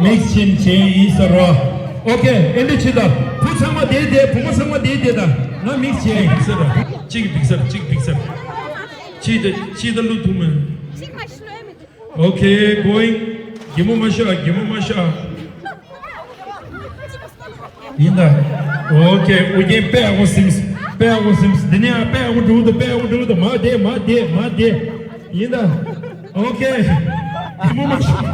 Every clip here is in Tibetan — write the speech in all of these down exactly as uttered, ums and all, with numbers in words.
མིག་ཆེམ་ཆེན་ཡིན་ཟེར་རོ། ཨོ་ཁེ། ཨེ་འདྲ་བྱེད་དང་། བུ་ཚང་མ་དེ་དེ། བུ་མོ་ཚང་མ་དེ་དེ་དང་། ང་མིག་ཆེན་ཡིན་ཟེར་རོ། གཅིག་འབིགས་ཟེར། གཅིག་འབིགས་ཟེར། ཕྱི་དེ་ཕྱི་དེ་བླུག་ཐུབ་མིན། ཨོ་ཁེ། གོ་ཡིན། གད་མོ་མ་ཤོར། གད་མོ་མ་ཤོར། ཡིན་ད། ཨོ་ཁེ། ཨུ་རྒྱན་དཔེ་ཡག་པོ་ཟིན། དཔེ་ཡག་པོ་ཟིན། འདི་ནས་ཡང་དཔེ་ཡག་པོ་འགྲོ་འདུག་དཔེ་ཡག་པོ་འགྲོ་འདུག་མ་བསྡད། མ་བསྡད། མ་བསྡད། ཡིན་ད། ཨོ་ཁེ། གད་མོ་མ་ཤོར།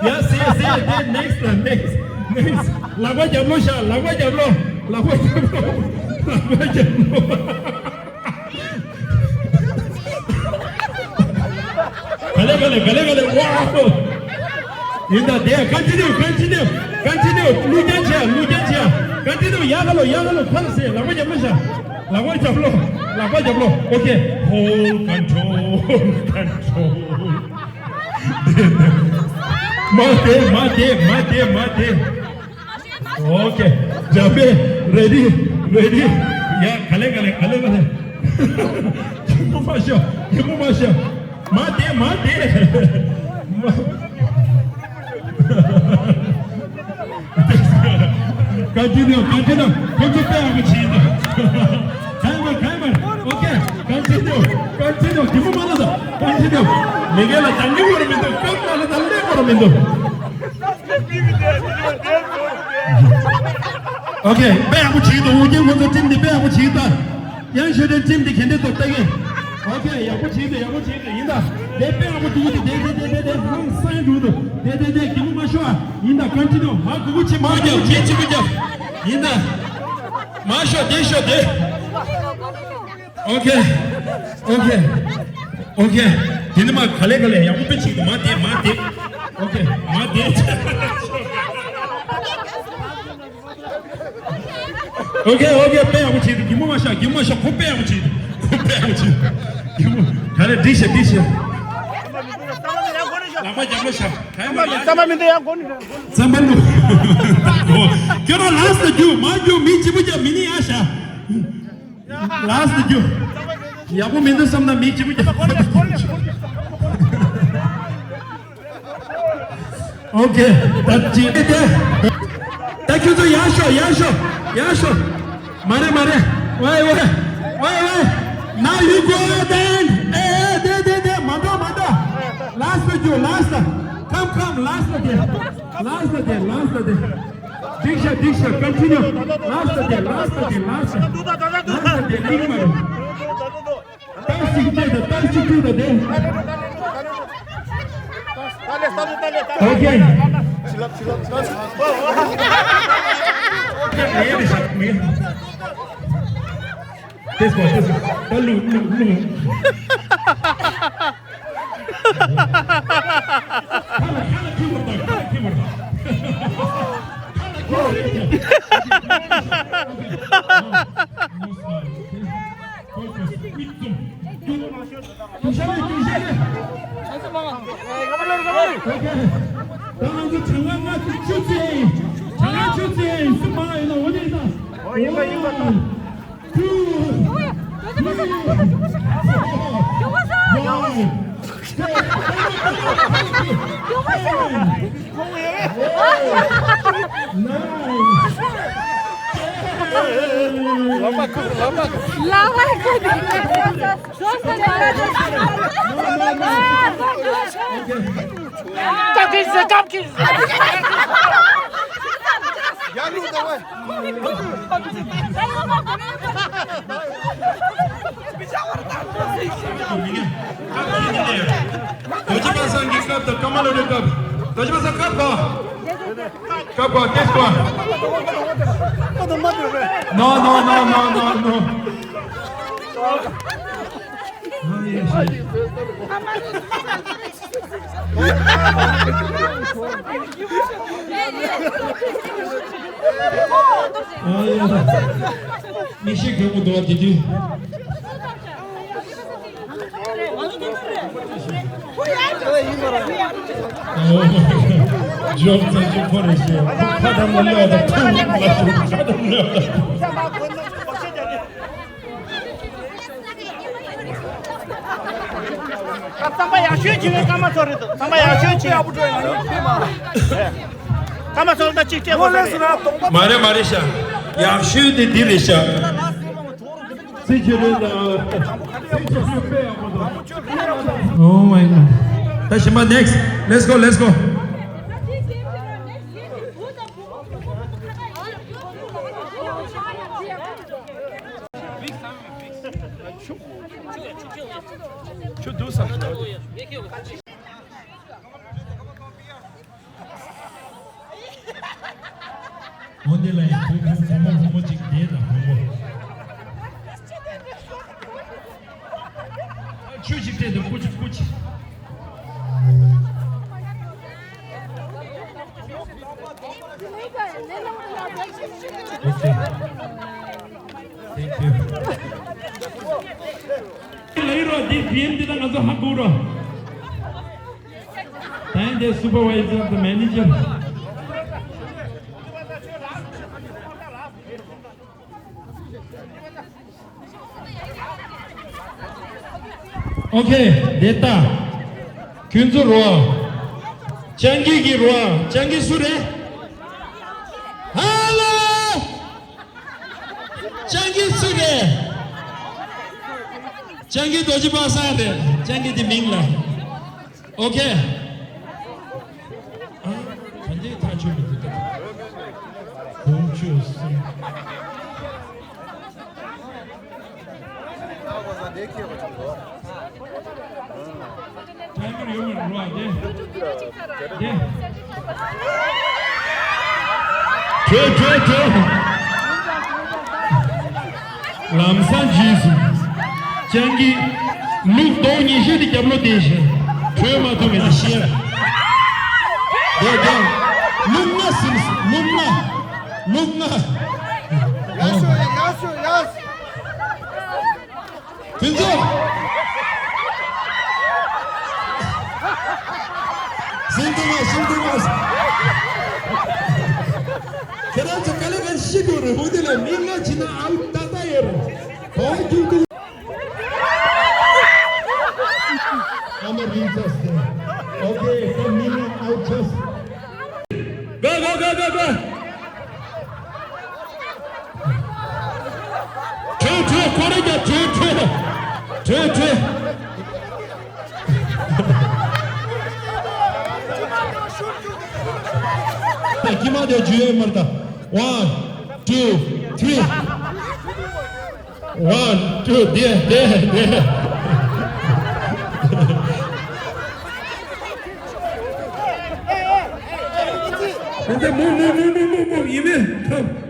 Yes, yes, yes, yes. Next, next, next. ལག་པ་རྒྱབ་ལོགས་བཞག་ལག་པ་རྒྱབ་ལོགས། ལག་པ་རྒྱབ་ལོགས། ལག་པ་རྒྱབ་ལོགས། ག་ལེ་ག་ལེ་ག་ལེ་ག་ལེ། ཝའོ། ཡིན་ད། དེ། continue, continue, continue. བླུག་རྐྱང་བྱས། བླུག་རྐྱང་བྱས། continue. ཡར་ལ་ལོ། ཡར་ལ་ལོ། ཁ་ལ་ཟེར། ལག་པ་རྒྱབ་ལོགས་བཞག་ལག་པ་རྒྱབ་ལོགས། ལག་པ་རྒྱབ་ལོགས། ཨོ་ཁེ། Hold, control, control. མ་བསྡད། མ་བསྡད། མ་བསྡད། མ་བསྡད། ཨོ་ཁེ། འཇམ་དཔལ། རེ་ཌི། རེ་ཌི། ཡ། ག་ལེ་ག་ལེ་ག་ལེ་ག་ལེ། གད་མོ་མ་ཤོར། གད་མོ་མ་ཤོར། མ་བསྡད། མ་བསྡད། Continue, continue. ཁོང་ཚོ་དཔེ་ཡག་པོ་བྱེད་འདུག་ག་ཡིན་པ། ག་ཡིན་པ། ཨོ་ཁེ། Continue, continue. གད་མོ་མ་ལ་ད། Continue. མི་སྒེར་ལ་འདང་གི་ཡོད་ར་མི་འདུག་སྐབས་ལ་ལ་ད་ལེགས་པ་ར་མི་འདུག་ཨོ་ཁེ། དཔེ་ཡག་པོ་བྱེད་འདུག་ཨུ་རྒྱན་ཁོང་ཚོ་ཊིམ་འདི་དཔེ་ཡག་པོ་བྱེད་འདུག་ཡང་ཞུ་དེ་ཊིམ་འདི་ག་འདྲ་འདུག་ལྟ་གི། ཨོ་ཁེ། ཡག་པོ་བྱེད་འདུག་ཡག་པོ་བྱེད་འདུག་ཡིན་ད། དེ་དཔེ་ཡག་པོ་འདུག་དེ་དེ་དེ་དེ་དེ་ཧང་སང་འགྲོ་འདུག་དེ་དེ་དེ། གད་མོ་མ་ཤོར་ཨ། ཡིན་ད། Continue. མ་གུ་གུ་བྱེད། མ་རྒྱབ། མི་གཅིག་པུ་རྒྱབ། ཡིན་ད། མ་ཤོར། དེ་ཤོར་དེ། ཨོ་ཁེ། ཨོ་ཁེ། ཨོ་ཁེ། དེ་ནི་མ་ག་ལེ་ག་ལེ་ཡག་པོ་དཔེ་བྱེད་འདུག་མ་བསྡད། མ་བསྡད། ཨོ་ཁེ། མ་བསྡད། ཨོ་ཁེ། ཨོ་ཁེ། དཔེ་ཡག་པོ་བྱེད་འདུག་གད་མོ་མ་ཤོར། གད་མོ་མ་ཤོར། ཁོ་དཔེ་ཡག་པོ་བྱེད་འདུག་ཁོ་དཔེ་ཡག་པོ་བྱེད་འདུག་གད་མོ་ག་ལེ། འགྲིག་ཤག་འགྲིག་ཤག་ལག་པ་རྒྱབ་ལོགས་བཞག་ག་ཡིན་པ། རྩམ་པ་མི་འདུག་ཡང་གོ་ནི། རྩམ་པ་འདུག་ཁྱོད་རང་ལགས་སུ་རྒྱུག་མ་རྒྱུག་མི་གཅིག་པུ་རྒྱབ། མི་ནི་ཡར་བཞག་ལགས་སུ་རྒྱུག་ཡག་པོ་མི་འདུག་བསམ་ན་མི་གཅིག་པུ་རྒྱབ། ཨོ་ཁེ། ད་ཅི་དེ། ད་ཁྱོད་ཚོ་ཡར་ཤོག་ཡར་ཤོག་ཡར་ཤོག་མ་རེད། མ་རེད། ཝེ་ཝེ། ཝེ་ཝེ། Now you go ahead and. ཨེ་ཨེ། དེ་དེ་དེ། མ་འགྲོ། མ་འགྲོ། ལགས་སུ་རྒྱུག་ལགས་སུ། Come, come. ལགས་སུ་དེ། ལགས་སུ་དེ། ལགས་སུ་དེ། འགྲིག་ཤག་འགྲིག་ཤག Continue. ལགས་སུ་དེ། ལགས་སུ་དེ། ལགས་སུ། ལགས་སུ་དེ། ལིང་མ་རེད། ཏང་ཞིག་སྤྲད་དང་། ཏང་ཞིག་སྤྲད་དང་དེ། ཨོ་ཁེ། ཏེས་པ་ཏེས་པ། ད་ལུ་ལུ་ལུ། ཁ་ལ་ཁ་ལ་ཁུར་བ་དང་། ཁ་ལ་ཁུར་བ་རེད། ཁ་ལ་ཁུར་བ་རེད། ད་ང་ཚོ་གྲངས་ཀ་ལྔ་བཅུ་ཙམ་ཡིན། གྲངས་ཀ་བཅུ་ཙམ་ཡིན། སུ་མང་ཡིན་ན་འོ་དེ་ཡིན་ད། One, two, three, four, five, six, seven, eight, nine, ten. རྡོ་རྗེ་པ་སངས་ཀྱི་སྐབས་དང་ཀ་མ་ལོ་ནི་སྐབས། རྡོ་རྗེ་པ་སངས་སྐབས་གོ། སྐབས་གོ། ཏེས་གོ། No, no, no, no, no, no. མི་ཤེས་གང་མོ་འདུག་བ་དེ་དུས། ཇོབ་ཚ་ཇོབ་ཁོ་རེ་ཤེས། ཁ་དམ་ལ་ལོ་དང་ཁ་དམ་ལ་ལོ་དང་། ད་རྩམ་པ་ཡག་ཤོས་བྱིན་ནས་ཀརྨ་མཚོ་རེད་འདུག་རྩམ་པ་ཡག་ཤོས་བྱིན། ཀརྨ་མཚོ་ལ་ད་གཅིག་སྤྲད་དགོས་ས་རེད། མ་རེད་མ་རེད་ཤག་ཡག་ཤོས་དེ་འདི་རེད་ཤག་རྩིས་ཆེ་རེད་ད། Oh my god. ད་གཞན་པ་next. Let's go, let's go. འོ་འདི་ལ་ཡང་བུ་བུ་བུ་མོ་བུ་མོ་གཅིག་བསྡད་དང་བུ་མོ། ཆུ་ཞིག་སྤྲད་དང་སྐུ་མཁྱེན་སྐུ་མཁྱེན། ཨོ་ཁེ། Thank you. ལའི་རོ་འདི་བི་ཨེམ་འདི་དང་ང་ཚོ་ཧ་གོ་རོ། Thank the supervisor, the manager. Okay, data. ཁྱོད་ཚོ་རོ། སྤྱང་ཀི་གི་རོ། སྤྱང་ཀི་སུ་རེད། ཧ་ལོ། སྤྱང་ཀི་སུ་རེད། སྤྱང་ཀི་རྡོ་རྗེ་པ་སངས་རེད། སྤྱང་ཀི་དེ་མིང་ལ། Okay. ཨ། ག་འདྲའི་ཐག་ཆོད་མི་འདུག་ད། དགུ་བཅུ་གསུམ། ཊའི་མར་ཡོད་མ་རེད་རོ་ཨ། དེ། དེ། བྲོས་བྲོས་བྲོས། ལམ་སང་རྗེས་སུ། སྤྱང་ཀི། ལུག་གདོང་ཉི་ཤུ་དེ་རྒྱབ་ལོག་བསྡད་བཞིན། བྲོས་མ་ཐུབ་མི་དེ་ཤེས། དེ་དེ། ལུག་ལྔ་ཟིན། ལུག་ལྔ། ལུག་ལྔ། ཡག་ཤོས་ཡག་ཤོས་ཡག། དེ་ཚོ། ཟིན་ཐུབ་མ་ཟིན་ཐུབ་མ། ཁྱེད་རང་ཚོ་ག་ལེ་ག་ཤི་དགོས་རེད། འོ་དེ་ལ་མི་ལྔ་བྱིན་ན་ཨའུ་ཏག་ཏག་ཡོད་རེད། ག་བ་རྒྱུག་ཐུབ། ཨ་མ་རིང་ཚ་སྟེ། Okay, ད་མི་ལྔ་ཨའུ་ཆགས། ག་ག་ག་ག་ག། བྲོས་བྲོས། ཁོ་རེ་རྒྱ་བྲོས་བྲོས། བྲོས་བྲོས། ད་ཁྱི་མ་དེ་བརྗོད་ཡོད་མར་ད། One, two, three. One, two, དེ་དེ་དེ། དེ་མུ་མུ་མུ་མུ་མུ་མུ་ཡིན་མིན་ཐབས།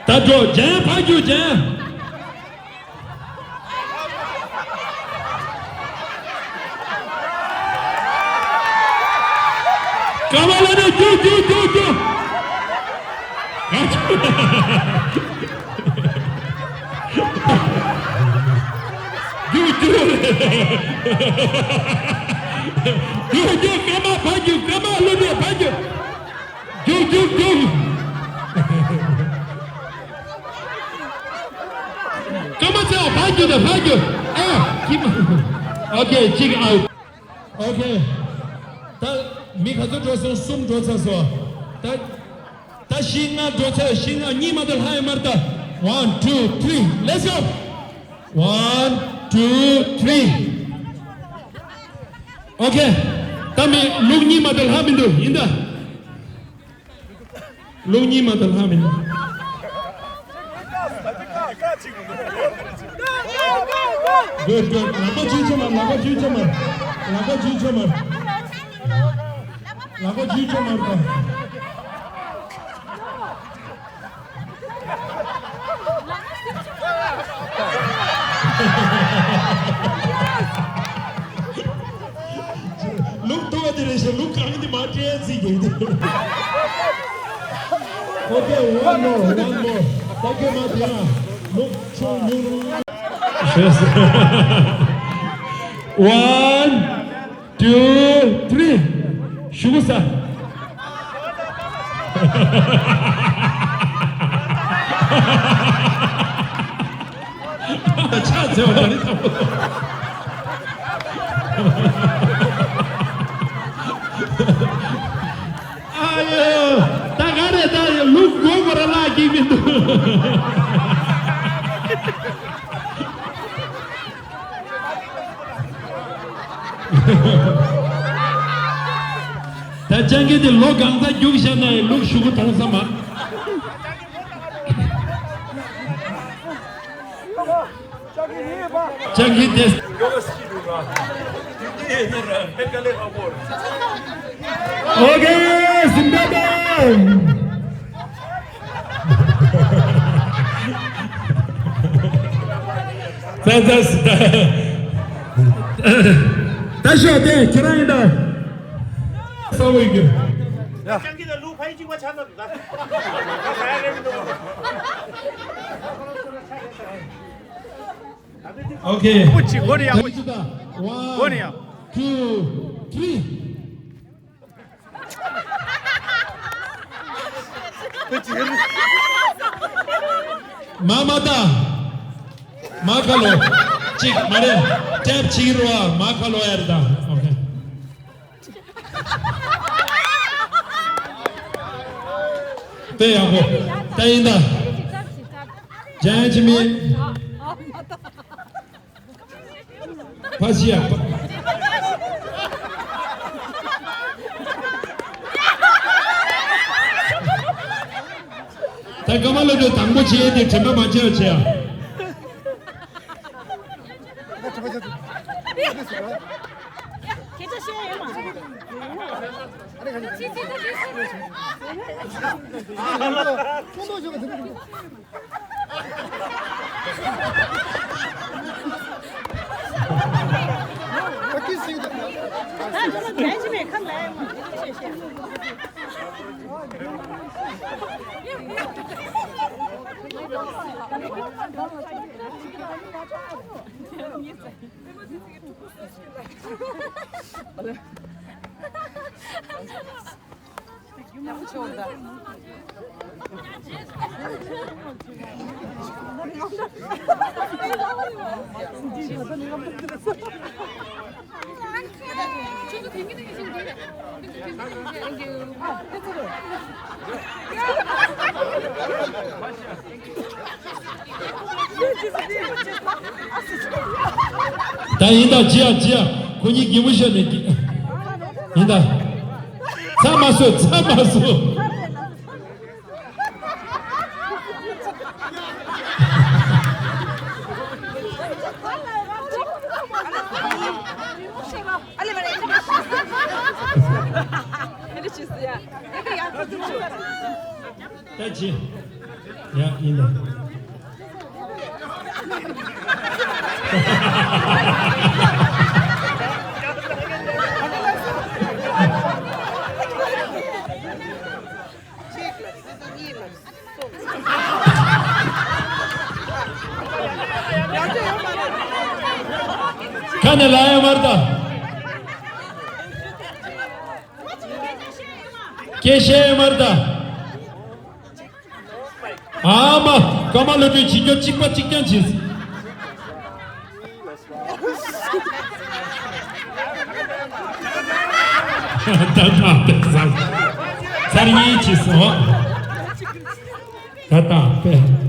ད་འགྲོ། ཇན་ཕར་རྒྱུགས། ཇན། ཀ་བ་ལ་ནས་རྒྱུགས་རྒྱུགས་རྒྱུགས་རྒྱུགས། རྒྱུགས་རྒྱུགས། རྒྱུགས་རྒྱུགས། ཀརྨ་ཕར་རྒྱུགས། ཀརྨ་ལོ་ནས་ཕར་རྒྱུགས། རྒྱུགས་རྒྱུགས་རྒྱུགས། ཀརྨ་ཚེ་དབང་ཕར་རྒྱུགས་དང་ཕར་རྒྱུགས། ཨ། ཁྱི་མ། Okay, གཅིག་ཨའུ། Okay. ད་མི་ག་ཚོད་འགྲོ་སོང་། གསུམ་འགྲོ་ཚར་སོང་། ད་ད་བཞི་ལྔ་འགྲོ་ཚར། བཞི་ལྔ། གཉིས་མ་གཏོགས་ལྷག་ཡོད་མ་རེད་ད། One, two, three. Let's go. One, two, three. Okay. ད་མི་ལུག་གཉིས་མ་གཏོགས་ལྷག་མི་འདུག་ཡིན་ད། ལུག་གཉིས་མ་གཏོགས་ལྷག་མི་འདུག Good, good. ལག་པ་ཆུ་ཆུ་མར། ལག་པ་ཆུ་ཆུ་མར། ལག་པ་ཆུ་ཆུ་མར། ལག་པ་ཆུ་ཆུ་མར་དང་། ལུག་ཏུ་བ་དེ་རེད་ཤག་ལུག་གང་དེ་མ་སྤྲད་ཚིག་གི། Okay, one more, one more. Thank you, Matia. ལུག་ཆུང་ཉུང་རུང་། One, two, three. ཞུ་གུ་ས། ཆ་ཚེ་བ་ད་ནི་ཐང་པོ། ཨ་ཡོ། ད་ག་རེ་ད་ལུག་མགོ་མོ་ར་ལག་གི་མི་འདུག་ད་སྤྱང་ཀི་དེ་ལོ་གང་ཙམ་རྒྱུགས་བཞག་ན་ཡང་ལུག་ཞུ་གུ་མཐོང་ས་མ། སྤྱང་ཀི་དེ། Okay, ཟིན་པ་དང་། ཙ་ཙ་ཙ། ད་ཤོག་དེ་ཁྱེད་རང་ཡིན་ད། ས་བོ་ཡིན་གྱི། Okay. ཨོ་ཁེ། ཁོ་ཅིག་ཁོ་རེ་ཡག་པོ་ཅིག་ཁོ་རེ་ཡག One, two, three. མ་མ་ད། མ་ཁ་ལོ། ཅིག་མ་རེད། ཊེབ་ཅིག་རོ་ཨ། མ་ཁ་ལོ་ཡར་ད། ཨོ་ཁེ། དེ་ཡག་པོ། ད་ཡིན་ད། ཇན་ཅི་མི། ཕ་ཤི་ཡ། ད་ཀ་མ་ལོ་དེ་དང་པོ་བྱེད་དེ་དྲན་པ་མ་བརྗེད་བྱེད་ཡ། སྐད་ཆ་བཤད་ཡོད་མ་རེད། ད་ཡིན་ད་ཇི་ཡ་ཇི་ཡ། ཁོ་གཉིས་གད་མོ་ཤོར་ནས་གི། ཡིན་ད། ཚ་མ་སོ་ཚ་མ་སོ། ད་ཅི། ཡ་ཡིན་ད། ཁ་ནས་ལ་ཡ་མར་ད། སྐད་བཤད་ཡ་མར་ད། ཨ་མ། ཀ་མ་ལོ་དྲུག་བྱིས་སྐྱོ་གཅིག་པ་གཅིག་རྐྱང་བྱིས། ད་ད་པེ་ས། ཚར་གཉིས་བྱིས་སོ། ད་ད་པེ།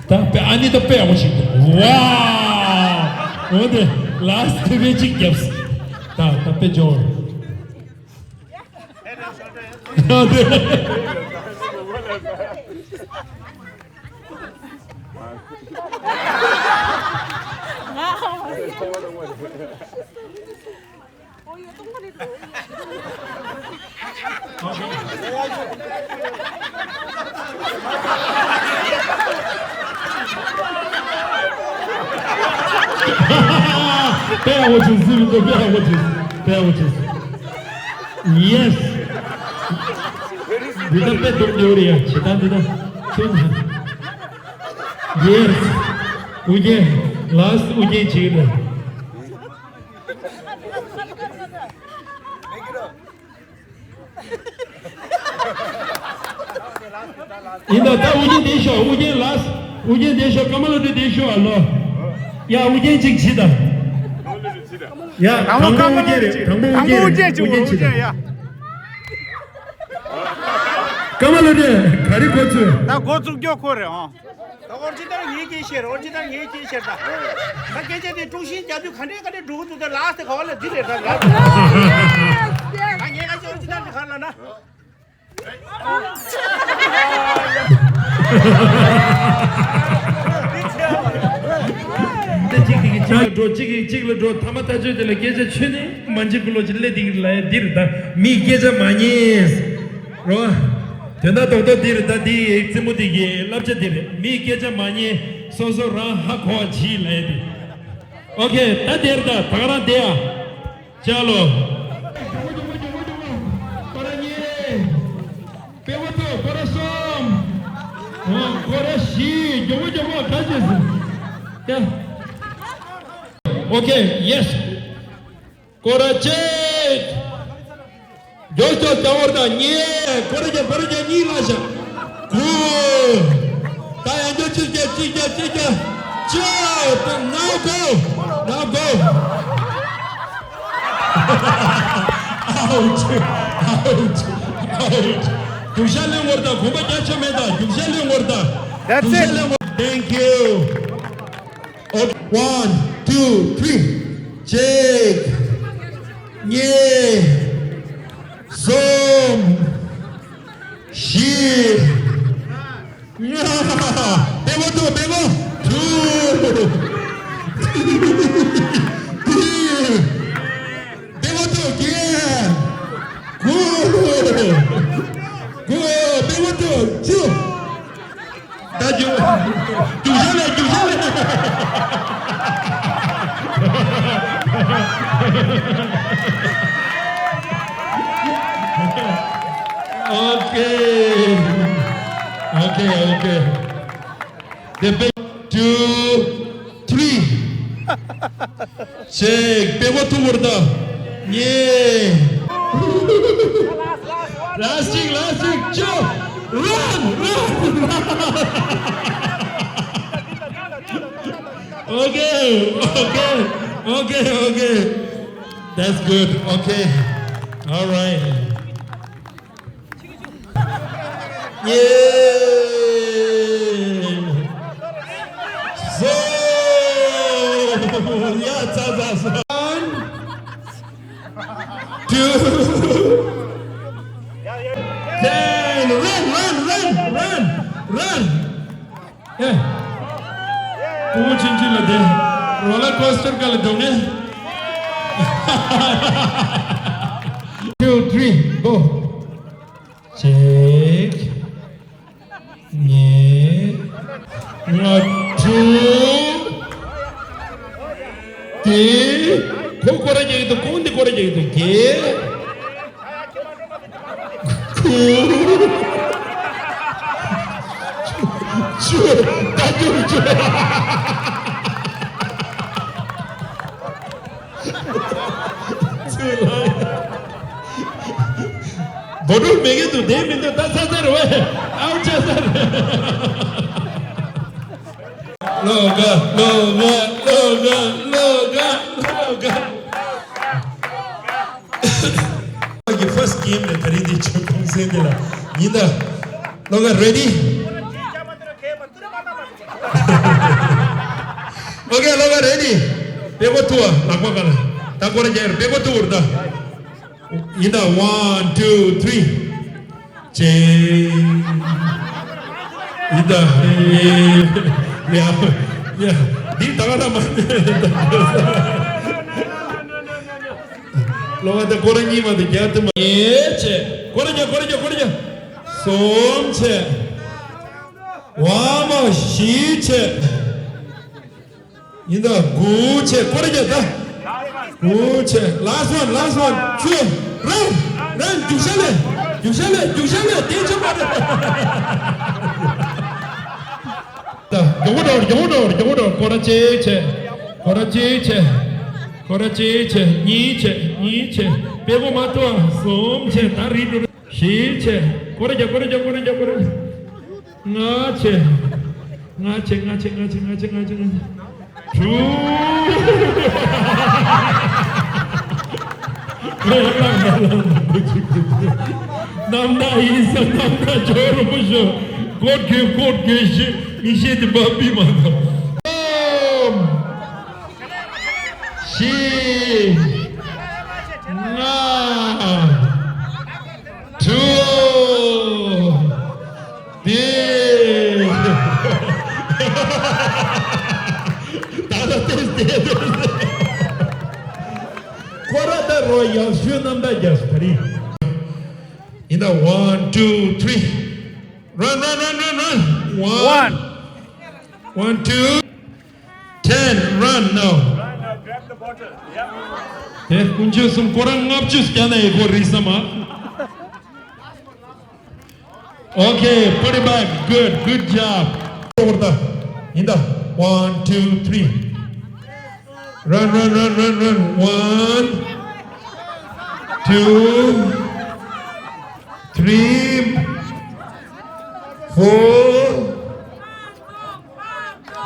ད་དཔེ་ཨ་ནི་ད་དཔེ་ཡག་པོ་ཞིག་འདུག་ཝའོ། འོ་དེ་ལ་སི་ཊི་དཔེ་གཅིག་བརྒྱབ། ད་ད་དཔེ་འབྱོར། Yes. འདི་ལྟར་དཔེ་སྡུག་ཡོད་རེད་ཡ། བྱེད་སྟངས་འདི་ལྟར་ཚུལ། Yes. ཨུ་རྒྱན། Last ཨུ་རྒྱན་བྱེད་ཀྱི་རེད། ཡིན་ད། ད་ཨུ་རྒྱན་བསྡད་ཤོག་ཨུ་རྒྱན་ལགས། ཨུ་རྒྱན་བསྡད་ཤོག་ཀརྨ་བློ་གྲོས་བསྡད་ཤོག་ཨ་ལོ། ཡ་ཨུ་རྒྱན་གཅིག་བྱེད་ད། ཡ་དང་པོ་ཀརྨ་ཨུ་རྒྱན་རེད། དང་པོ་ཨུ་རྒྱན་རེད། ཨུ་རྒྱན་བྱེད་ད། ཀརྨ་བློ་གྲོས་ག་རེ་འགོ་ཚུགས། ད་འགོ་ཚུགས་རྒྱུ་ཁོ་རེད་ཨང་། ད་ཨོ་ཇི་ལྟར་ངེས་ཀྱིས་ཤེར། ཨོ་ཇི་ལྟར་ངེས་ཀྱིས་ཤེར་ད། ད་སྐད་ཆ་དེ་དཀྲུག་ཤིང་རྒྱག་དུས་ག་འདྲས་ག་འདྲས་འགྲོ་གི་འདུག་ད་ལགས་ཏེ་ག་བ་ལ་འདི་རེད་ད་ལགས། ད་ངས་ཁ་ཤས་ཨོ་ཇི་ལྟར་འདི་ག་ལ་ན། འདི་གཅིག་གིས་གཅིག་ལ་འགྲོ། གཅིག་གིས་གཅིག་ལ་འགྲོ། ཐ་མ་ཐག་ཆོད་དེ་ལ་སྐད་ཆ་ཆོད་ནས་མ་འཇིགས་གུ་ལོ་ཅིག་སླེབས་འདི་གི་ལ་ཡ་འདིར་ད་མིས་སྐད་ཆ་མ་ཉན་རོ། དོན་དག་རྡོག་རྡོག་འདིར་ད་འདི་རྩེད་མོ་འདི་གི་བསླབ་བྱ་འདིར་མིས་སྐད་ཆ་མ་ཉན། སོ་སོ་རང་ཧ་གོ་བ་བྱིས་ལ་ཡ་འདི། ཨོ་ཁེ། ད་དེར་ད་ད་ག་རང་དེ་ཡ། ཅ་ལོ། སྐོར་ར་གཉིས། པེ་མོ་ཐུ། སྐོར་ར་གསུམ། ཨོ། སྐོར་ར་བཞི། མགྱོགས་པོ་མགྱོགས་པོ་ག་ཅེས་སི། ཡ། ཨོ་ཁེ། ཡེ་སི། སྐོར་ར་གཅིག་མགྱོགས་མགྱོགས་རྒྱ་བོར་དང་གཉིས། སྐོར་ར་བརྒྱབ། སྐོར་ར་བརྒྱབ། གཉིས་ལ་བཞག་དགུ། ད་ཡང་བསྐྱར་གཅིག་བརྒྱབ། གཅིག་བརྒྱབ། གཅིག་བརྒྱབ། བཅུ། ད་ནའོ་གོ། ནའོ་གོ། ཨའུ་ཊི། ཨའུ་ཊི། ཨའུ་ཊི། རྒྱུག་ཤར་ལེན་བར་དང་། གོམ་པ་རྒྱག་ཆོག་མེད་དང་། རྒྱུག་ཤར་ལེན་བར་དང་། That's it. རྒྱུག་ཤར་ལེན་བར། Thank you. Okay, one, two, three. གཅིག་གཉིས། གསུམ། བཞི། ལྔ། པེ་མོ་ཐུ། པེ་མོ་ཐུ། བདུན། པེ་མོ་ཐུ། བརྒྱད། དགུ། དགུ། པེ་མོ་ཐུ། བཅུ། ད་རྒྱུག་རྒྱུག་ཤར་ལེན། རྒྱུག་ཤར་ལེན། Okay. Okay, okay. The big two, three. ཅིག་པེ་མོ་ཐུ་བོར་ད། གཉིས། ལ་སི་ཊིག་ལ་སི་ཊིག་བཅུ། Run, run, run. Okay, okay, okay, okay. That's good. Okay. All right. ཡེ། སོ། ཡ། ཚ་ཚ་སོ། One, two, ten. Run, run, run, run, run. ཨེ། ཕྲུ་གུ་ཆུང་ཆུང་ལ་དེ་roller coaster ག་ལ་འགྲོ་ངེས། Two, three, go. གཅིག་གཉིས། ལྔ། དྲུག་དེ། ཁོ་སྐོར་ར་རྒྱག་གི་འདུག་ཁོ་འདི་སྐོར་ར་རྒྱག་གི་འདུག་བརྒྱད། དགུ། བཅུ། ད་རྒྱུག་བཅུ། ཚུར་ལ། བོ་ཊོ་མེད་གི་འདུག་བསྡད་མི་འདུག་ད་ཚར་ཚར་རེད་བས། ཨའུ་ཊི་ཆགས་ཚར་རེད། ལོ་དགའ། ལོ་དགའ། ལོ་དགའ། ལོ་དགའ། ལོ་དགའ། ཀྱི་first game ནས་ད་རིང་འདི་ཆོས་ཁུངས་སེང་འདི་ལ་ཡིན་ད། ལོ་དགའ། Ready? Okay, ལོ་དགའ། Ready? པེ་ཀོ་ཐུ་བ་ལག་པ་ག་ལ། ད་ཁོ་ར་རྒྱག་རེད། པེ་ཀོ་ཐུ་བུར་ད། ཡིན་ད། One, two, three. ཅེ། ཡི་ད། ཡ། ཡ། འདི་ད་ག་ད་མ། ལོ་བ་ད་སྐོར་ར་གཉིས་མ་དེ་བརྒྱ་དེ་མ། ཉེ་ཆེ། སྐོར་ར་བརྒྱ། སྐོར་ར་བརྒྱ། སྐོར་ར་བརྒྱ། གསུམ་ཆེ། བ་མ་བཞི་ཆེ། ཡིན་ད། དགུ་ཆེ། སྐོར་ར་བརྒྱ་ད། དགུ་ཆེ། Last one, last one. བཅུ། རང་། རང་། རྒྱུག་ཤ་ལས། རྒྱུག་ཤ་ལས། རྒྱུག་ཤ་ལས། དེ་ཆོ་མ་རེད། ད། མགྱོགས་པོ་འགྲོ། མགྱོགས་པོ་འགྲོ། མགྱོགས་པོ་འགྲོ། སྐོར་ར་གཅིག་ཆེ། སྐོར་ར་གཅིག་ཆེ། སྐོར་ར་གཅིག་ཆེ། གཉིས་ཆེ། གཉིས་ཆེ། དཔེ་གོ་མ་ཐུབ་ཨ། གསུམ་ཆེ། ད་རིལ་འགྲོ། བཞི་ཆེ། སྐོར་ར་བརྒྱ། སྐོར་ར་བརྒྱ། སྐོར་ར་བརྒྱ། སྐོར་ར། ལྔ་ཆེ། ལྔ་ཆེ། ལྔ་ཆེ། ལྔ་ཆེ། ལྔ་ཆེ། ལྔ་ཆེ། དྲུག་རྣམ་དག་ཡིན་ས། རྣམ་དག་ཇོ་རུ་མི་ཞོ། ཀོད་གོས། ཀོད་གོས་ཤི། མི་ཤེས་དེ་བབ་པི་མ་ཐོབ། གསུམ། བཞི། ལྔ། དྲུག་དེ། ད་ལྟ་དེ་དེ། ཁོ་ར་ད་རོ་ཡག་ཤོས་རྣམ་དག་རྒྱག་སུ་ག་རེ། ཡིན་ད། One, two, three. Run, run, run, run, run. One. One. One, two. Ten. Run now. དེ་ཀུན་སྤྱོད་གསུམ། ཁོ་རང་ལྔ་བཅུ་བརྒྱབ་ན་ཡི་ཁོ་རིག་ས་མ། Okay, put it back. Good, good job. ཡིན་ད། One, two, three. Run, run, run, run, run. One, two, three, four,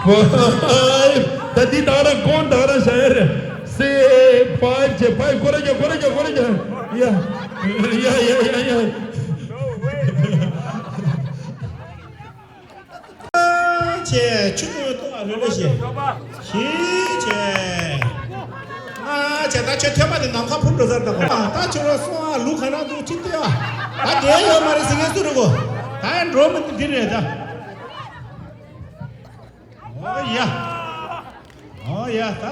five. ད་འདི་ད་ར་གོང་ད་ར་ཤ་ཡ་རེད། Six, five ཆེ། Five. སྐོར་ར་རྒྱག་སྐོར་ར་རྒྱག་སྐོར་ར་རྒྱག་ཡ། ཡ་ཡ་ཡ་ཡ་ཡ། ཆེ། ཆུ་ཏུ་ཏུ་ཨ་ལོ་ལོ་ཞེ། ཞི་ཆེ། ང་ཆེ། ད་ཆེ་ཐོན་པ་དེ་ནམ་མཁའ་འཕུར་འགྲོ་ས་རེད། ད་གོ་ད་ཆེ་རོ་སོང་ཨ། ལུག་ག་ན་འདུག་ཅི་ལྟོས་ཨ། ད་དེ་ཡོད་མ་རེད་ཟེར་མཁན་སུ་རེད་གོ། ད་ཡང་འགྲོ་མི་འདི་རེད་ད། ཨོ་ཡ། ཨོ་ཡ། ད།